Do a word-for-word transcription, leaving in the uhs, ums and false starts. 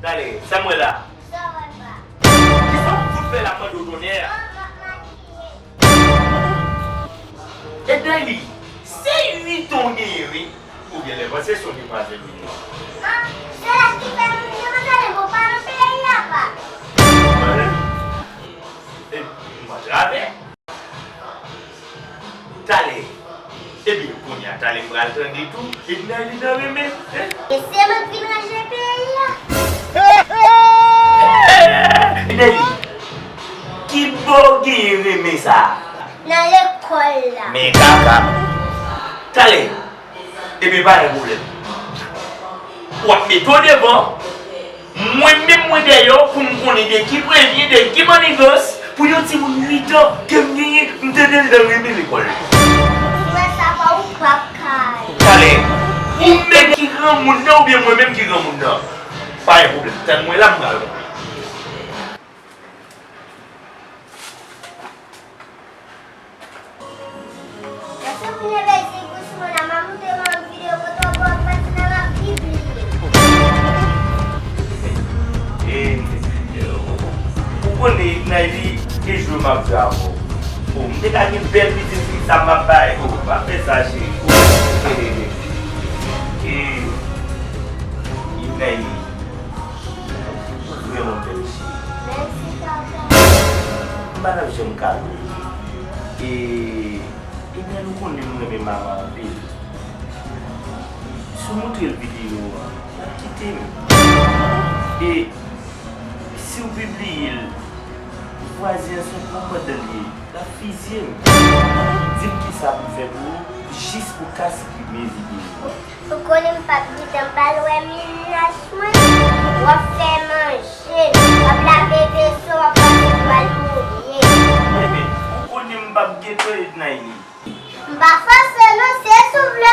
Talè, sa m wè la? Kisa w fout fè la, mande w tonnè? Ednayli, se uit an w genyen, wi. Ou gen lè panse se yon demwazèl ou ye. Ah, se la ki fè moun demwazèl, bon, pa nan peyi a, pa. Mwen menm, e, m antrave. Talè. Ebyen, kounye a, talè m pral tande tou, Ednayli nan renmen, hein? E se mwen k vin ranje peyi a. Ednayli, ki bò w genyen renmen sa a? Nan lekòl la. Men kaka. Talè. Ebyen, pa gen pwoblèm. W ap mete w devan, mwen menm mwen dèyè w pou m konnen de ki premye, de ki mannigans, pou yon timoun uit an ke m genyen, m tande l nan renmen lekòl. Ou wè sa pa ou p ap ka ale. Talè, ou menm ki granmoun nan oubyen mwen menm ki granmoun nan? Pa gen pwoblèm, tann mwen la, m pral montre. Èske kounye a bèl di gou sou mwen la, m a montre mwen yon videyo kote w ap pati nan la Bib li. E, e, ou, ou konnen, Nayli, e jwe m ap jwe avè w. O, m te ka gen bèl pitit fi sa m ap bay. O, pa fè sa, cheri. O, e, e, e, e, Nayli. Ou vrèman bèl, cheri. Mèsi, papa. M pa t ap janm ka bliye. E, ebyen, nou konnen m renmen mama anpil. Si w montre l videyo a, l ap kite m. E, si w pibliye l, vwazen an se yon konpòtman l ye. L ap fizye m. Di m kisa pou m fè pou ou, jis pou w ka siprime videyo a. Ou konnen m p ap gentan pral wè mennaj mwen. W ap fè manje, w ap lave veso, w ap pase twal mouye. Bebe, ou konnen m p ap gentan Ednayli. M pa fòse w non, se si w vle